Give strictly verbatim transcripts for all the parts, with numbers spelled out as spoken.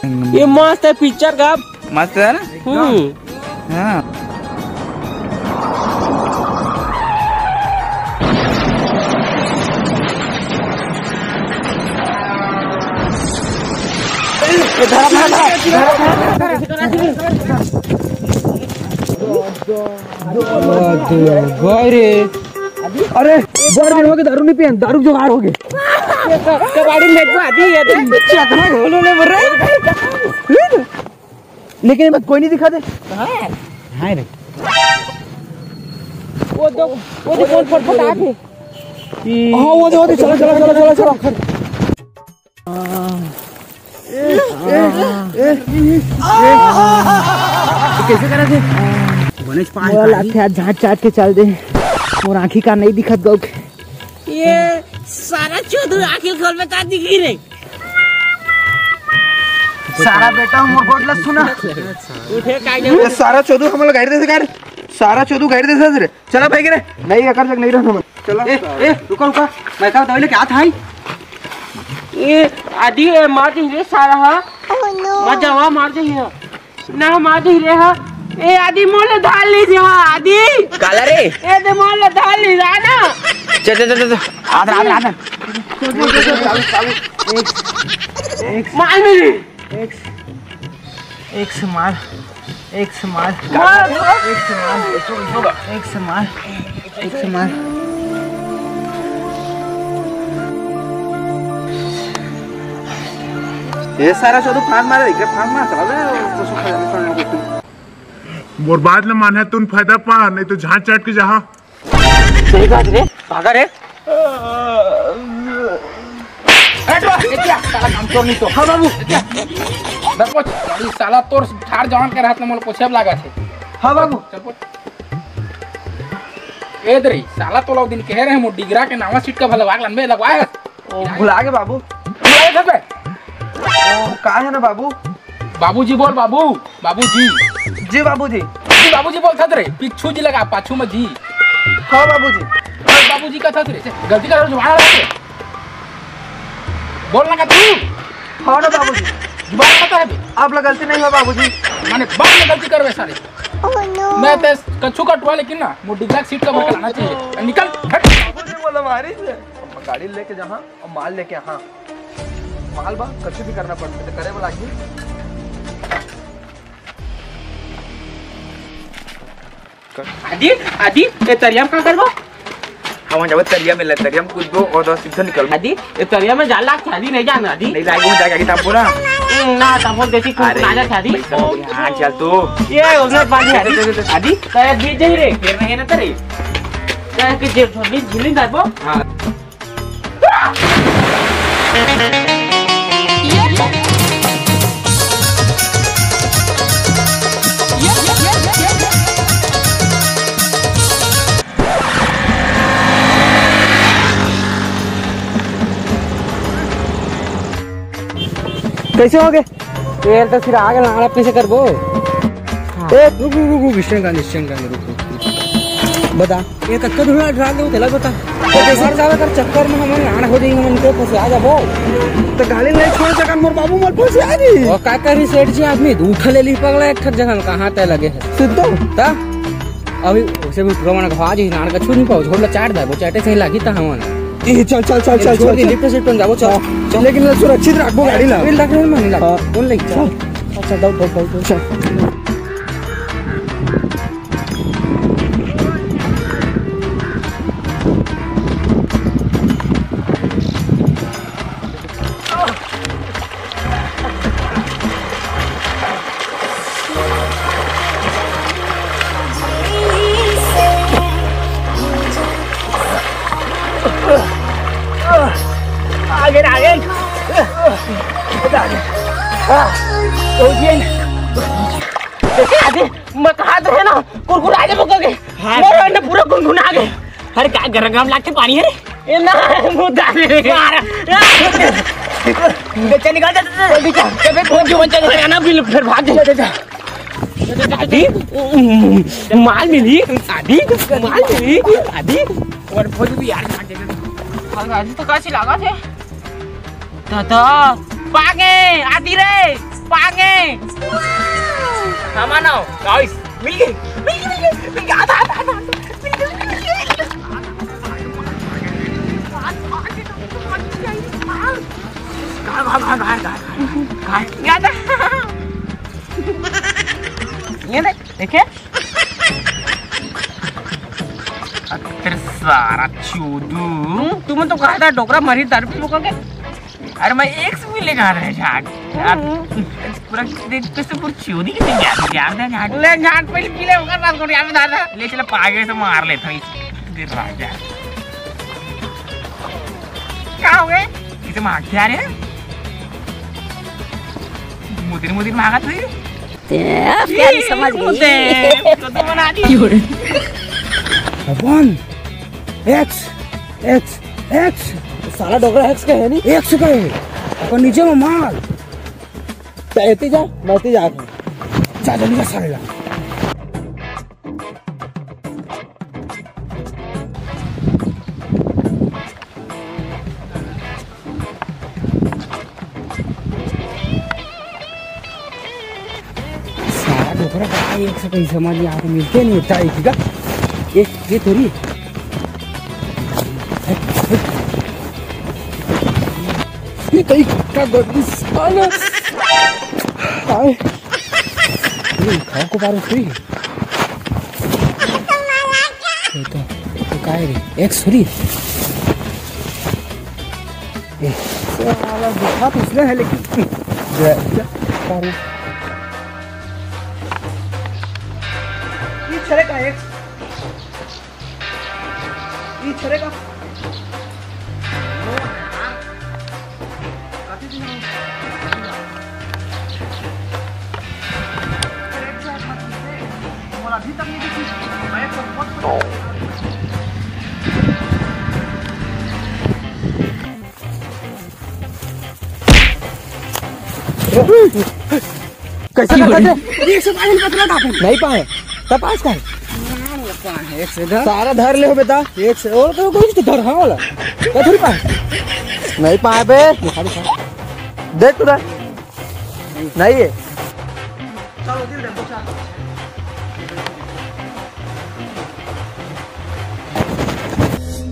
ये मस्त है पिक्चर का। मस्त है ना? हम्म। हाँ। अरे, बड़ दिन हो गए, दारू नहीं पियन, दारू जुगाड़ हो गए। कबाड़ी में बैठो, अभी ये देख। चकना घोलो ले, बोल रहे। लेकिन ये बात कोई नहीं दिखा दे। हाँ रे। वो दो, वो दो, कौन फटफट आ गए? हाँ, वो दे, वो दे, चलो, चलो, चलो, चलो, चलो। कैसे करा थे? गणेश पाँच मोला काली। लाथे आज झाँट चाट के चल दे। मोर आँखी का नहीं दिखत गौक। ये सारा चोदू आँखी खोल में का दिखी रे? सारा बेटा मोर गोठ ला सुना। उठे का ये सारा चोदू हमला गाड़ी दे से कर। सारा चोदू गाड़ी दे से रे। चला भाई के रे। नहीं, एकर जग नहीं रहना मन। चला। ए, ए, रुका, रुका। मैं का दवाई लेके आत हई। ए, आदि, ए, मार दे रे सारा हा। मत जावा, मार दे रे। ना, मार दे रे हा। ए, आदि, मोले धार ली जा, आदि। काला रे? ए, दे मोले धार ली जा ना। चल, चल, चल, चल। आदर, आदर, आदर। मार मेरी। एक से मार, एक से मार, मार। एक से मार, एक से मार, एक से मार। ये सारा चोदू फान मारे, इके फान मार, चला दे, कुछ खा जाने, खाने को। मोर बात ल मानहे तुन फायदा पा, नहीं तो झाँट चाट के जहाँ। सही बात रे, भागा रे। ए, तो, ए, क्या? साला काम चोर नहीं तो। हाँ, बाबू। बस, पोछ। अरे, साला तोर ठार जवान के रहत ना, मोला पोछे लागत हे। हाँ, बाबू। चल, पोछ। ए, दे रे, साला तोला दिन कहे रहे, मोर डिगरा के नावा सीट का भला वाग लंबे लगवाए हस। ओ, भुला गे बाबू। भुला गे बे। ओ, का है ना बाबू? बाबूजी बोल बाबू, बाबूजी। जी बाबूजी। जी बाबूजी बोलथा रे, पिछू जी लगा, पाछू में जी। हाँ बाबूजी। बोल बाबूजी कथा रे, गलती कर जुबान लगा रे। बोल ना का तू। हाँ ना बाबूजी। जुबान कथा है बे? आप लोग गलती नहीं हो बाबूजी। माने बाद में गलती करवे सारे। मैं ते कछु कटवा लेकिन ना, मोर डिगरा सीट का भर लाना चाहिए। निकल, हट। बाबूजी बोला मारी से। गाड़ी लेके जहाँ और माल लेके यहाँ। माल बा, कछु भी करना पड़ता तो करे वाला ही। आदि, आदि, ये तरिया में का करबो? हम जाबो तरिया में, ले तरिया में कूदबो और दस सीधा निकल। आदि, ये तरिया में जाल लाग, आदि नहीं जाना, आदि। नहीं लागे, जाके आगे तब बोला। हम्म, ना, तब बोल देती, कौन अरे, ना जाता, आदि। पैसा हो गया, हाँ, चल तू। ये, उसने पानी, आदि, आदि, तो ये बीच ही रे, फिर नहीं ना तेरे। क्या है कि जेब झोली, झोली डालबो? हाँ। कैसे हो गए? तेल तो सिरा आगे लाना, कैसे करबो? हाँ। ए, रुक, रुक, रुक, रुक, स्टैंड का, स्टैंड का, रुक, रुक, रुक। बता। ये कक्का धुला ड्रा दो, तेला बता। तो कैसे जावे कर चक्कर में हमन लाड़ हो जाई, हमन के फंसा जाबो। तो गाड़ी नहीं छोड़ सकन, मोर बाबू मोर फंसा दी। वो का करी सेठ जी, आदमी दू ठा ले ली पगला, एक ठा जगह कहाँ तय लगे है। सुन तो। ता? अभी उसे भी पूरा मन घवा जी, नाड़ का छू नहीं पाओ, छोड़ ला चाट दे, वो चाटे सही लागी ता हमन। ए, चल, चल, चल, चल, छोड़ चल, दे, चल। लिफ्ट से टोन जाबो, चल, हाँ। चल। लेकिन सुरक्षित रखबो गाड़ी ला। बिल रख रहे, मन ला। हाँ। कौन ले चल। चल। अच्छा, दौड़, दौड़, दौड़, दौड़। चल। आगे, आगे। आगे, मैं कहा तो है ना, कुरकुरा के मुकर के। हाँ। मेरा अंडा पूरा गुनगुना गए। अरे, का गरम गरम लागथे पानी है रे? ए ना, मुंह डाले रे। मारा। बच्चा निकाल दे, जल्दी जा। जब एक फोन जीवन चले जाएगा ना, बिल फिर भाग जा। जा, जा, जा। दादी, माल मिली, दादी, माल मिली, दादी। और भोज भी यार, आज तो काची लागा थे। दादा, पागे, आदि रे, पा हाँ, मानो, गाइस, मिल गई, मिल गई, मिल गई, मिल गई, आधा, आधा, आधा, आधा, मिल गई, मिल गई, मिल गई। कहाँ, कहाँ, कहाँ, कहाँ, कहाँ, कहाँ, कहाँ? ये देख, देखे? तेरे सारा चोदू। हम्म, तुमन तो कहा था डोकरा मरी दारू पी मुका के। अरे मैं एक से मिले कहा रहे झाट। यार, हम्म। पूरा देख कैसे पूरी चोरी के जान जान दे झाट। ले झाट पहले पी ले, ओकर बाद को याद आ रहा। ले चला पागे से मार ले था इस। फिर राजा। क्या हो गए? इसे मार क्या रे? मुदिर मुदिर मांगा तू। ते, अब क्या नहीं समझ गई? मुझे तो तुम बना दी। वन, एक्स, एक्स, एक्स। साला डोकरा एक्स का है नहीं? एक्स का है। और नीचे में माल। तैती जा, मैं ती जा। जा जल्दी जा साले ला। सारा डोकरा का एक से कहीं समझ नहीं आता, मिलते नहीं होता एक ही का। ये, ये थोड़ी। ये कहीं का गड्डी साला। हाय। ये खाओ को बार उठे। ये तो, ये तो काय रे? एक सुरी। ए, साला देखा तो उसने है, लेकिन ये चले का एक, ये चले का। कैसे करते? ये सब आइल बतला था अपन। नहीं पाए। तब पास कर। एक से धर। सारा धर ले हो बेटा। एक से, ओ, तो कोई तो धर, हाँ वाला। क्या थोड़ी पाए? नहीं पाए बे। दिखा, दिखा। देख तू ना। नहीं है। चलो, दिल दे, दो चार।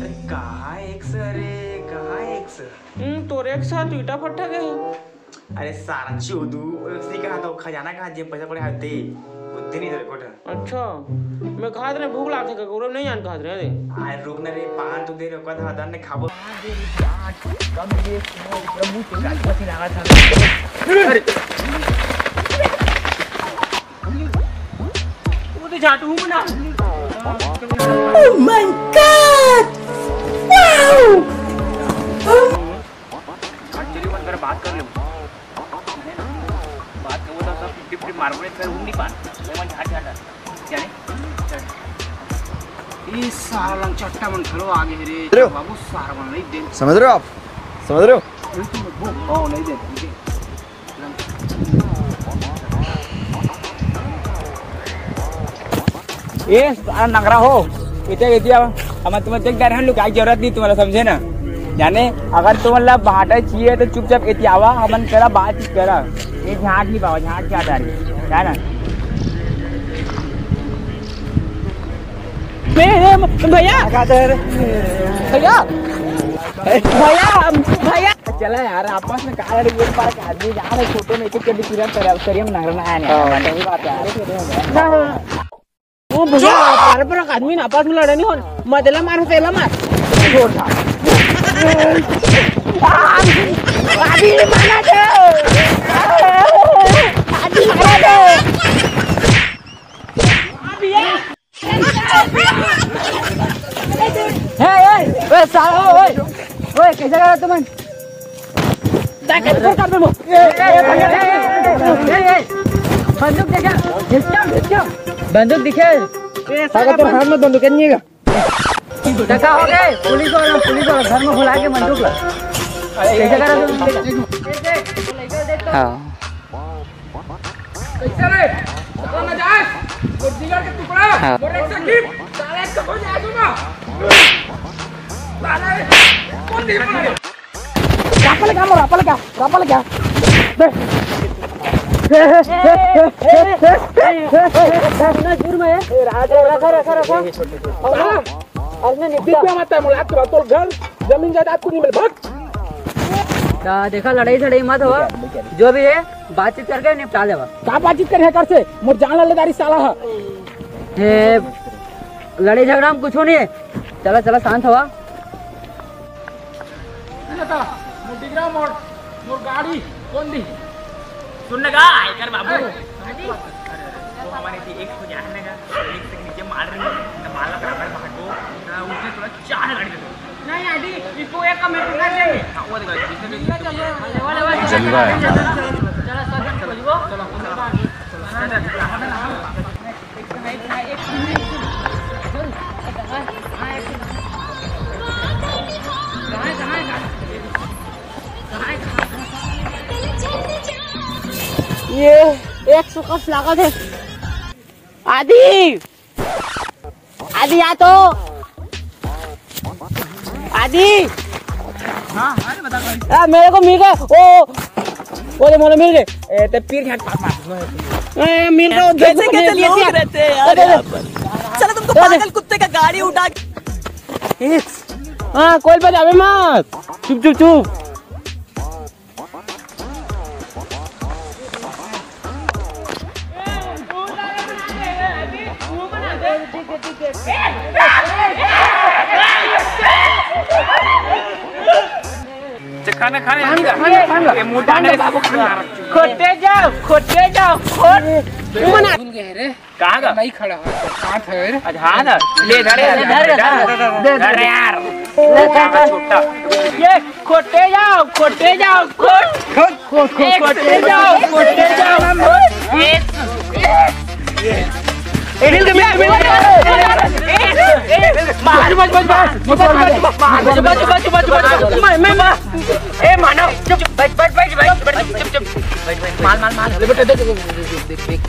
अरे, कहाँ एक से रे, कहाँ एक से? हम्म, तोरे एक साथ ईटा फट्टा गए। अरे सारा चोदू, ओएफसी कहा था, वो खजाना कहा, जेब पैसा पड़े हाथे, वो दे नहीं तेरे कोठा। अच्छा, मैं खात रहे भूख लागथे का, गौरव नहीं आन खात रहे रे। अरे रुक ना रे, पान तो दे रे, ओकर बाद ने खाबो। अरे, वो तो झाटू हूँ ना। Oh my God! Wow! आज चलिए, मन कर बात कर ले। बात कर, वो तो सब फिफ्टी फिफ्टी मार बोले, फिर उंगली पार। मैं मन झाट झाट जाने। ये सारा लंग चट्टा मन खलो आगे रे। अरे। बाबू सारा मन नहीं दे। समझ रहे हो आप? समझ रहे हो? नहीं, तुम वो, ओ, नहीं दे, ठीक है। ए, सारा नखरा हो, इते, इते अब हम तुम्हें देख रहे हैं, लुकाई जरूरत नहीं तुम्हारा, समझे ना? जाने, अगर तुम्हारा बाटा चाहिए तो चुपचाप इते आवा, हमन करा बातचीत करा। ये झाट नहीं बाबा, झाट क्या डाली, है ना? ए, ए, भैया। भैया। भैया, भैया। चला यार, आपस में कहा लड़ी, एक बार आदमी जा रहे, फोटो में एक एक करके पूरा करिया, करिया में नंगरना है नहीं। हाँ। सही बात है यार। हाँ। ओ भैया, पर, पर आदमी ना आपस में लड़े नहीं हो, मत एला मार, तेला मार। छोड़ था। अभी मारा दे। अभी मारा दे। अभी यार। ए, ए, ए, साला, ओ, ओए, ओए, कैसे करा तुमन? ताकत को कर दे वो। ए, ए, ए, ए, ए, बंदूक देखा, खिसका, खिसका। बंदूक दिखे। ताकत तो हाथ में बंदूक नहीं है। टका हो गए, पुलिस वाला, पुलिस वाला घर में बुला के बंदूक ला। कैसे करा तुम? हाँ। कैसे रे? साला नजायज, वो जिगर के टुकड़ा, हाँ। वो रेक्सा की, साला एक तो हो जाए तुम। साला रे, कौन दी मारे? रापा लगा, रापा लगा, रापा लगा। दे। इतना जुर्म है। रखा, रखा, रखा। और ना, और ना निपटा। दिख गया मत है, मुलाकात के बाद तो घर, जमीन जायदाद कुछ नहीं मिले, भाग। ता देखा, लड़ाई सड़ाई मत हवा, जो भी है बातचीत करके निपटा देवा। का बातचीत करे है कर से? मोर जान ला ले डारी साला हा। हे, लड़ाई झगड़ा में कुछ नहीं है। चला, चला, शांत हवा। सुन ना ता, मोर डिगरा, मोर, मोर गाड़ी कोन दी? सुन ना गा, एकर बाबू। अरे, अरे, वो हमारे थी एक को जान ना गा, एक से नीचे मार रही है, तो माला बराबर भागो, ना उठे, थोड़ा चार गाड़ी दे दो। नहीं, आदि, इसको एक का मैं पकड़ लेंगे। हाँ, वो देखो, इसने तो जलवा है। चला, चला, चला, चला, चला। ये एक सौ कस लागत है। आदि, आदि, आ तो। आदि। हाँ, अरे बता भाई। आ, मेरे को मिल गए। ओ, ओ तो मोला मिल गए। ए, ते पीर घाट पास मार। ए, मिल गए। कैसे, कैसे लोग रहते हैं यार यहाँ पर? चलो, तुमको पागल कुत्ते का गाड़ी उठा के। हाँ, कोई बजावे मत। चुप, चुप, चुप। खाना, खाना, खाना, खाना, खाना। ये मोटा नहीं, बाबू, खाना। खोटे जाओ, खोटे जाओ, खोट। भूल गए रे। कहाँ का? नहीं खड़ा है, हाथ है रे। अच्छा, हाँ ना। ले, धर, धर, धर, धर, धर। अरे यार। ले, धर, धर। छोटा। ये खोटे जाओ, खोटे जाओ, खोट। खोट, खोट, खोट, एक खोट। से जाओ, खोटे जाओ, खोट। एक। ए, मिल गए, मिल गए, मिल गए। मार, बच, बच, बच। मार, बच, बच, बच, बच, बच। मैं, मैं, मैं। ए, मानव, चुप, चुप, बच, बच, बच, बच, चुप, चुप। माल, माल, माल। ले बेटा, देख, देख, देख।